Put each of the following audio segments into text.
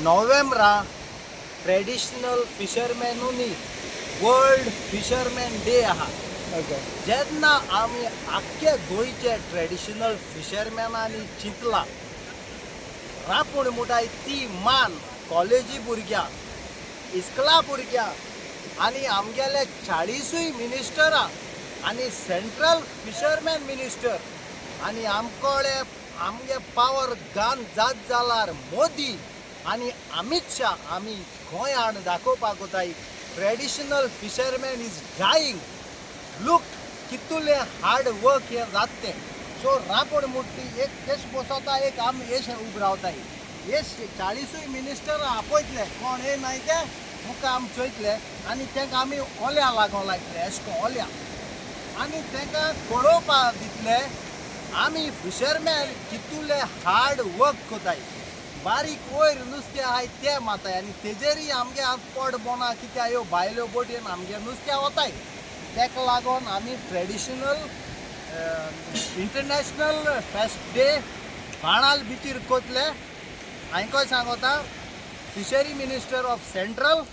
नोव्हेंबरा traditional फिशरमॅनूनी world fisherman day आहा. जेन्ना आमी आख्खे गोंयचे ट्रेडिशनल फिशरमॅनांनी चिंतलां, रांपण म्हणटाय ती मान कॉलेजी भुरग्यांक, इस्कला भुरग्यांक आनी आमगेले 40ूय मिनिस्टरां आनी सेंट्रल फिशरमॅन मिनिस्टर आनी आमकोडे आमगे पावर गान जात जाल्यार मोदी आनी अमित शाह, आमी गोंयान दाखोवपाक वताय, traditional fisherman is dying. Look कितुलें हार्ड वर्क हें जाता तें. सो रांपण मुट्टी एक केश बसोता, एक आमी एश उब रावताय. हे 40ूय मिनिस्टर आपयतले, कोण येनाय ते मुखार आमी चोयतले आनी तांकां आमी ओल्या लागों लायतले, एश कोन ओल्या, आनी तांकां कळोवपा दितले आमी फिशरमॅन कितुले हार्ड वर्क कोताय. बारीक वयर नुस्तें आहाय तें माताय आनी तेजेरय आमगे आतां पोट बोना, कित्याक ह्यो भायल्यो बोटीन आमगे नुस्त्या वताय. ताका लागून आमी ट्रेडिशनल इंटरनॅशनल फेस्ट डे बाणाल बिचीर कोतले. हांवें खंय सांगोता, फिशरी मिनिस्टर ऑफ सेंट्रल,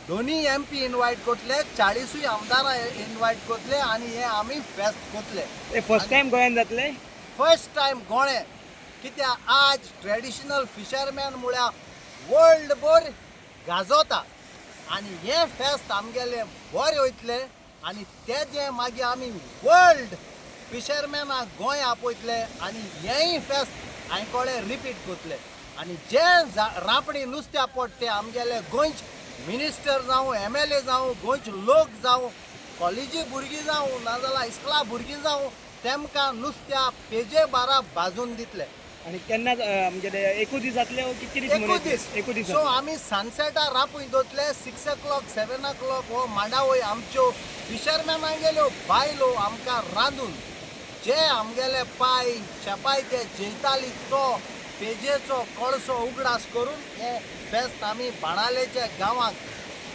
दोनी एमपी इनवायट कोतले, 40ूय आमदारां इनवायट कोतले आनी हें आमी फेस्त कोतले. हे फर्स्ट टायम गोंयान जातले? फर्स्ट टायम गोंय, कित्याक आज ट्रेडिशनल फिशरमॅन म्हळ्यार वर्ल्ड भर गाजोता आनी हें फेस्त आमगेलें बरें वयतलें आनी तेजें मागीर आमी वर्ल्ड फिशरमॅनाक गोंय आपयतले आनी हेंय फेस्त हांवें कडेन रिपीट करतले. आनी जे रांपणी नुस्त्या पडटा ते आमगेले गोंयचे मिनिस्टर जावं, एमएलए जावं, गोंयचे लोक जावं, कॉलेजी भुरगीं जावं, नाजाल्यार इस्कला भुरगीं जावं, तेमकां नुस्त्या पेजे बारा भाजून दितले. आनी केन्ना म्हणजे एकूच दीस जातले वो कितके दीस एकूच मनयतले? दीस. एकूच दीस सो जातले. आमी सनसेटार रांपूय दवरतले, 6 o'clock, 7 o'clock हो मांडावय आमच्यो फिशरमॅनागेल्यो बायलो आमकां रांदून जे आमगेले पाय शेपाय ते जेयताली तो पेजेचो कळसो उगडास करून हें फेस्त आमी बाणालेच्या गांवाक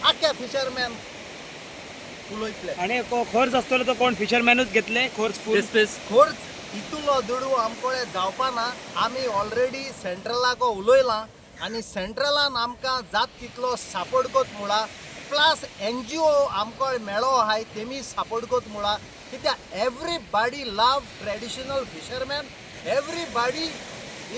आख्खे फिशरमॅन फुलयतले. आनी खर्च आसतलो तो कोण फिशरमॅनूच घेतले खर्च फूल? खर्च इतलो दुडू आमकडे जावपा ना. आमी ऑलरेडी सेंट्रलाक उलयलां आनी सेंट्रलान आमकां जात तितलो सपोर्ट कोत म्हळा, प्लस एनजीओ आमकां मेळो आहाय, तेमी सपोर्ट कोत म्हळा, कित्याक everybody love traditional fisherman, everybody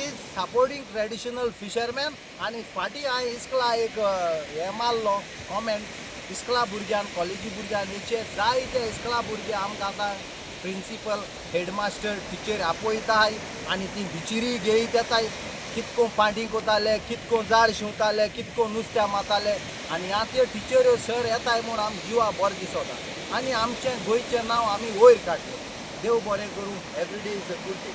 is supporting traditional fisherman. आनी फाटीं हांवें इस्कला एक हें मारलो कॉमेंट, इस्कला भुरग्यान, कॉलेजी भुरग्यान, हेचेर जायते इस्कला भुरगे आमकां आतां प्रिंसिपल, हेडमास्टर, टिचर आपयताय आनी ती बिचिरी घेयत येताय, कितको पांटी कोताले, कितको जाळ शिंवताले, कितको नुस्त्या मारताले. आनी आतां त्यो टिचऱ्यो सर येताय म्हूण आम जिवा बरें दिसता आनी आमचें गोंयचें नांव आमी वयर काडलें. देव बरें करूं. Every day is a good day.